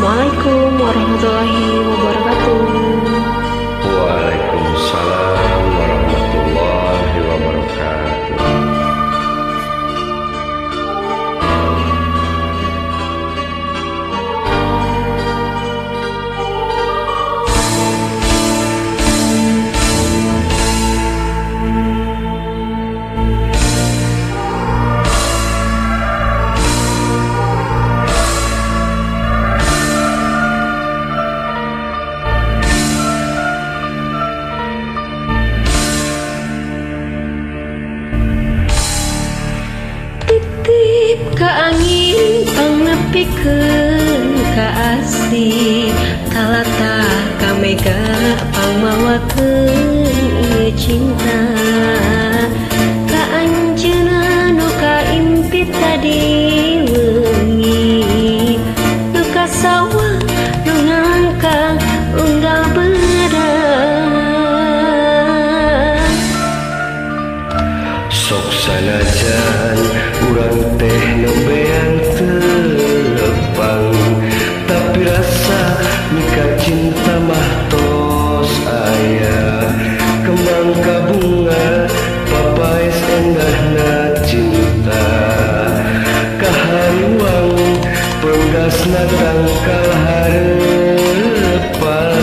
Assalamualaikum warahmatullahi wabarakatuh. Waalaikumsalam warahmatullahi wabarakatuh. Ka angin pangnepikeun ka asih, talata ka mega pangmawakeun ieu cinta. Ka anjeunna nu kaimpit tadi wengi, nu ka sawah nu ngangkang unggal beurang. Sok sanajan urang teh nembean telepang, tapi rasa mika cinta mah tos aya. Kembang ka bunga papaes endahna cinta, kahariwang penggasna tangkal harepan.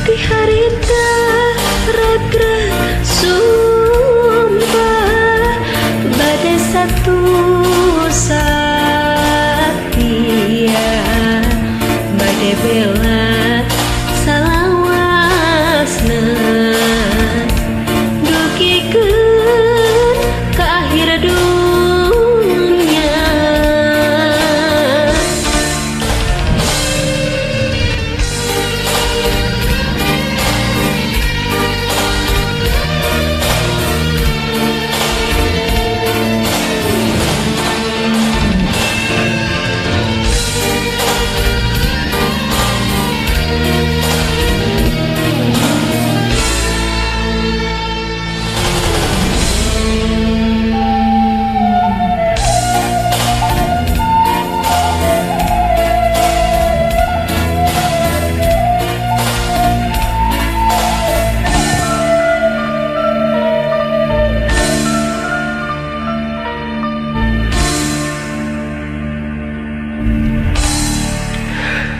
Di harita ragrag sumpah bade satu satia, bade bela salawasna dugikeun ka akhir dunya.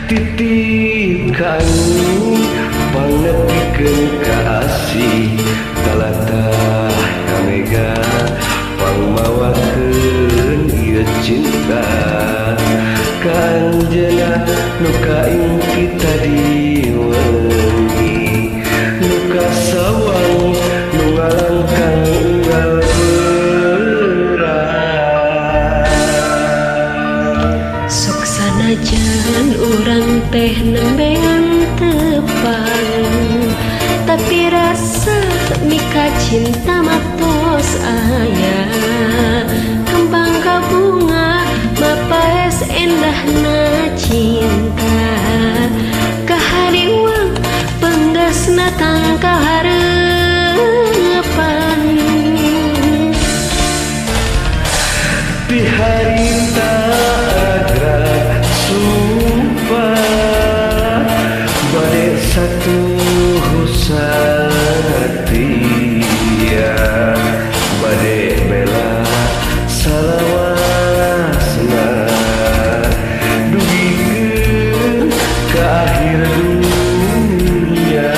Titip ka angin pangnepikeun ka asih, talatah ka mega pangmawakeun ieu cinta. Ka anjeunna nu kaimpi tadi wengi, nu kasawang nu ngalangkang unggal beurang. Sok sanajan urang teh nembean tepang, tapi rasa mika cinta mah tos aya. Kembang ka bunga mapaes endahna cinta, kahariwang penggasna tangkal harepan. Di harita ragrag sumpah bade satu satia, bade bela salawasna dugikeun ka akhir dunya.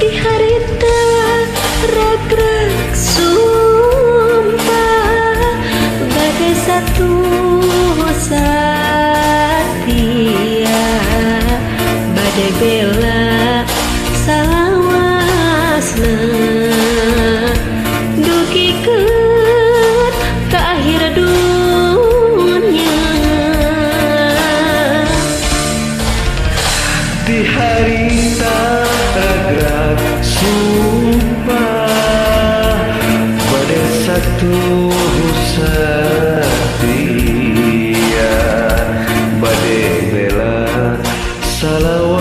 Di harita ragrag sumpah bade satu satia, bade bela salawasna dugikeun ka akhir dunya. Di harita ragrag sumpah bade satu satia, bade bela salawasna.